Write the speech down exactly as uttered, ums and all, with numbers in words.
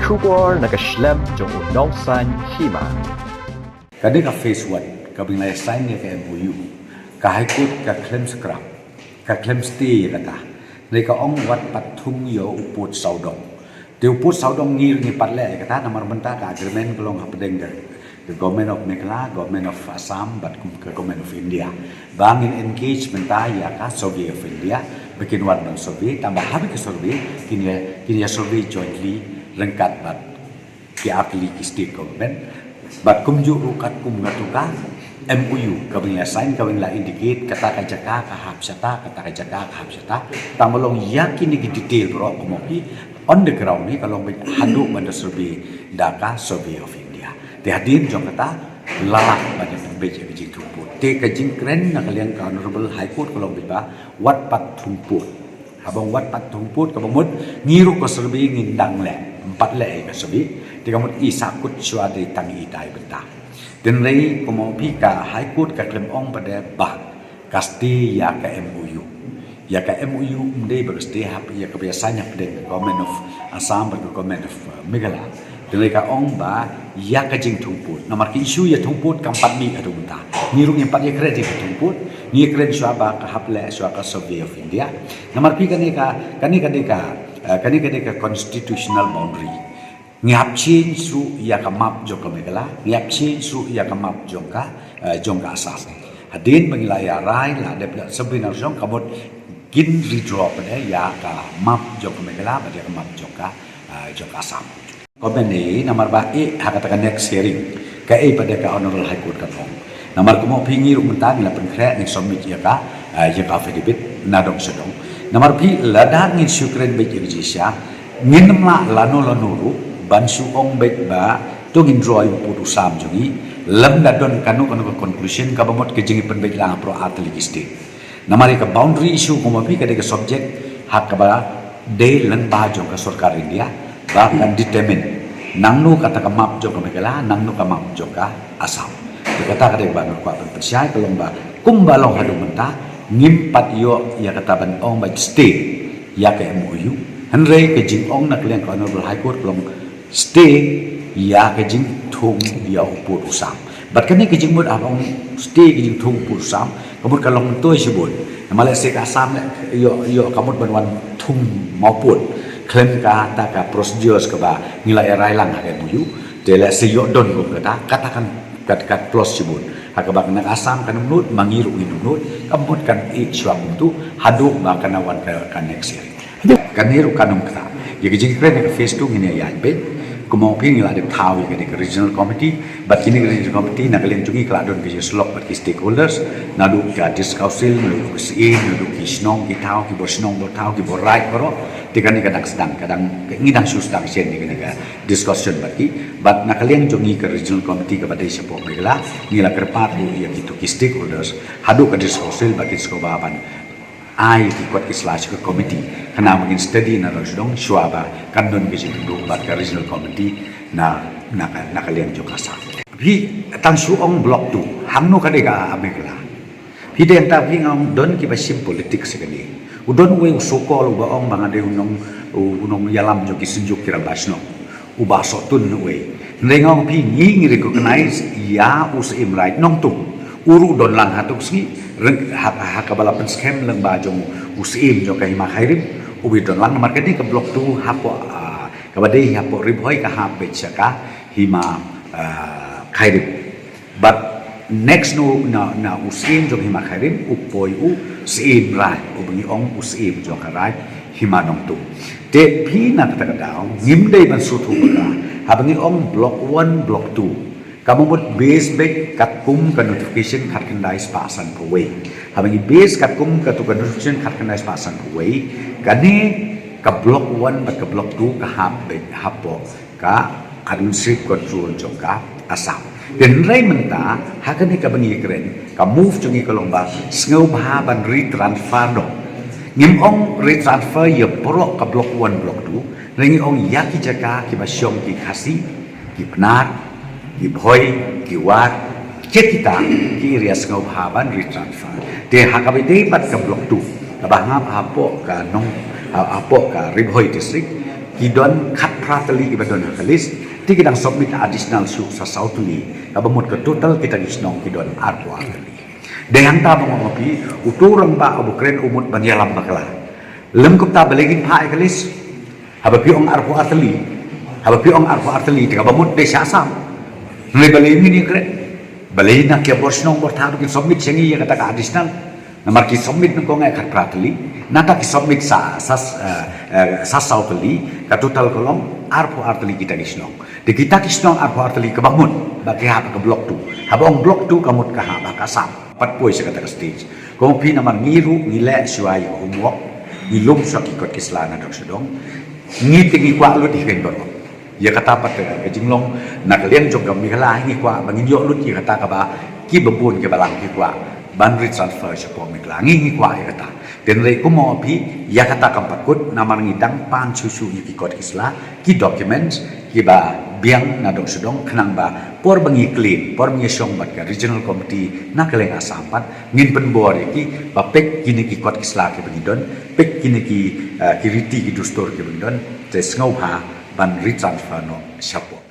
Khubor na ka shlem jong u nongsaiñ hima. Ka dei ka phase one, kaba ngi la sign ïa ka M O U. Ka High Court ka khlem scrap, ka khlem stay ïa kata. Dei ka ong wat pat thung ïa u pud sawdong. Te u pud sawdong ngi ruh ngi pat leh ïa kata namar mynta ka agreement ka long hapdeng ka, ka Government of Meghalaya, Government of Assam bad kum ka Government of India. Ba ngin engage mynta ïa ka Survey of India, ba kin wan ban survey, tangba haba ki survey, kin ïa, kin ïa survey jointly ryngkat bad ki artylli ki state government. Bad kumjuh ruh katkum katu ka M O U kaba ngi la sign, kaba ngi la indicate kata ka jaka ka hap shata, kata ka jaka ka hap shata. Tangba long ïa kine ki detail baroh kumno ki on the ground ne ka long beit haduh ban da survey da ka Survey of India. Te hadien jong kata la lah ban da pynbeit ïa ka jingthung pud. Te ka jingkren na ka liang ka Honorable High Court ka long beit ba wat pat thung pud. Haba ong wat pat thung pud kaba mut ngi ruh ka survey ngin dang leh, ym pat leh ïa ka survey. Te ka mut i sahkut shuwa dei tang itai bynta. Hynrei kumno phi, ka High Court ka khlem ong pat de ba ka stay ïa ka M O U. Ïa ka M O U ym dei ba ka stay hap ïa kaba ïa sign hapdeng ka Government of Assam bad ka Government of, uh, Meghalaya. Te ka ong ba ïa ka jingthung pud. Namar ki issue ïa thung pud kam pat mih haduh mynta. Ngi ruh ngim pat ïakren ïa ka thung pud. Ngi kren shuwa ba ka hap leh shuwa ka Survey of India. Namar phi kane ka, kane ka dei ka, eh, kane ka dei ka constitutional boundary. Ngi hap change ruh ïa ka map jong ka Meghalaya. Ngi hap change ruh ïa ka map jong ka, eh, jong ka Assam. Hadien ba ngi la ïa rai, la dep la sub-region jong ka mut kin redraw pat de ïa ka map jong ka Meghalaya bad ïa ka map jong ka, eh, jong ka Assam. Comment ne namar ba eh ha kata ka next hearing kaei pat de ka Honorable High Court ka ong. Namar kumno phi, ngi ruh mynta ngi la pynkhreh, ngi submit ïa ka, eh, ïa ka affidavit na dong sha dong. Namar phi, lada ngin shu kren beit ïa ka jingshisha, ngin ym lah lano lano ruh ban shu ong beit ba to ngin draw ïa u pud u sam jong ngi lymda don kano kano ka conclusion kaba mut ka jingpynbeit lang ha baroh artylli ki state. Namar ïa ka boundary issue kumno phi ka dei ka subject ha kaba dei lyngba jong ka sorkar India ba kan determine nangno kata ka map jong ka Meghalaya, nangno ka map jong ka Assam. Te kata ka dei ba nga kwah ban pynshai ka long ba kumba long haduh mynta ngim pat ïoh ïa kata ban ong ba stay ïa ka M O U. Hynrei ka jingong na ka liang ka Honorable High Court ka long stay ïa ka jingthung ïa u pud u sam. Bad kane ka jingmut haba ong stay ka jingthung u pud u sam, ka mut ka long myntoi shibun. Namar lehse ka Assam leh ïoh, ïoh ka mut ban wan thung mawpud khlem kata ka procedures kaba ngi la ïa rai lang ha ka M O U. Te lehse ïoh don kum kata, kata kan, kat, kat plus shibun. Ha kaba na ka Assam kan ym nud, ma ngi ruh ngin ym nud, ka mut kan ïeh shuwa kumtu haduh ba kan wan ka, ka next year. Kane ruh kan ym ktah. Ïa ka jingkren ïa ka phase two ngin ïa ïaid beit. Kumno phi, ngi la dep thaw ïa kane ka regional committee. Bad kine ka regional committee na ka liang jong ngi ka la don ka jingsyllok bad ki stakeholders. Naduh ka District Council, naduh ki syiem, naduh ki shnong, ki thaw, ki bor shnong bor thaw, ki bor raid baroh. Te kane ka dang sdang, ka dang, ngi dang shu sdang shen ïa kane ka discussion bad ki. Bad na ka liang jong ngi ka regional committee kaba dei shapoh Meghalaya, ngi la kyrpad ruh ïa kito ki stakeholders haduh ka District Council ba kin sngewbha ban ai ki kot ki sla sha ka committee. Khnang ba ngin study na dong sha dong shuwa ba kan don ka jingduk bad ka regional committee na, na ka, na ka liang jong ka Assam. Phi, tang shu ong block two, hangno ka dei ka Meghalaya? Phi, dei hangta phi, nga ong don kiba shim politics ïa kane. U don uwei u so-called uba ong ba nga dei u nong, u, u nongïalam jong ki synjuk ki rangbah shnong. U Bah Sohtun uwei. Hynrei nga ong phi, ngi ngi recognize ïa u Syiem Raid Nongtung. U ruh don lang hato ka sngi, reng-, ha, ha kaba la pynskhem lyngba jong u Syiem jong ka Hima Khyrim, u ba don lang namar kane ka block two hapoh, ah, kaba dei hapoh Ri Bhoi ka hap beit sha ka Hima, ah, Khyrim. Bad next na, na, na u Syiem jong Hima Khyrim, u poi u Syiem Raid, uba ngi ong u Syiem jong ka Raid Hima Nongtung. Te phi, na kata ka daw ngim dei ban sngewthuh ba ka, haba ngi ong block one, block two, kaba mut base beit katkum ka notification khatkhyndai spah sanphew wei. Haba ngi base katkum katu ka notification khatkhyndai spah sanphew wei, kane ka block one bad ka block two ka hap beit hapoh ka administrative control jong ka Assam. Hynrei mynta ha kane kaba ngi kren, ka move jong ngi ka long ba sngewbha ban retransfer noh. Ngim ong retransfer ïa baroh ka block one, block two, hynrei ngi ong ïa ki jaka kiba shong ki Khasi, ki Pnar, ki Bhoi, ki War, kiei kita ki area sngewbha ban retransfer. Te ha kaba ïadei bad ka block two, kaba hap hapoh ka nong, ha, hapoh ka Ri Bhoi district, Ki don khatphra tylli kiba don ha ka list, te ki dang submit additional shuh sa saw tylli, kaba mut ka total kita ki shnong ki don arphew ar tylli. Dei hangta ba nga ong ïa phi, uto u rangbah uba kren u mut ban ïalam bakla. Lym kumta balei ngin phah ïa ka list? Haba phi ong arphew ar tylli, haba phi ong arphew ar tylli, te kaba mut dei sha Assam. Hynrei balei ngin ïakren? Balei na ki bor shnong bor thaw ruh kin submit sha ngi ïa kata ka additional? Namar ki submit nyngkong eh khatphra tylli, nangta ki submit sa, sa, eh, eh, sa saw tylli, ka total ka long arphew ar tylli kita ki shnong. Te kita ki shnong arphew ar tylli kaba mut ba ki hap ha ka block two. Haba ong block two ka mut ka hap ha ka Assam. Pat poi sha kata ka stage. Kum phi, namar ngi ruh ngi leh shuwa ïa ka homework, ngi lum shuwa ki kot ki sla na dong sha dong. Ngi te ngi kwah lut ïa ka baroh. Ïa kata pat ka jinglong na ka liang jong ka Meghalaya ngi kwah ba ngin ïoh lut ïa kata kaba kiba bun kiba lang ki kwah ban retransfer shapoh Meghalaya. Ngi ngi kwah ïa kata. Hynrei kumno phi, ïa kata kam pat kut namar ngi dang pan shuh shuh ïa ki kot ki sla, ki documents kiba biang na dong sha dong, khnang ba por ba ngi claim, por ba ngi shong bad ka regional committee na ka liang Assam pat, ngin pynbor ïa ki ba peit kine ki kot ki sla kiba ngi don, peit kine ki, eh, ki riti ki dustur kiba ngi don, te sngewbha ban retransfer noh shapoh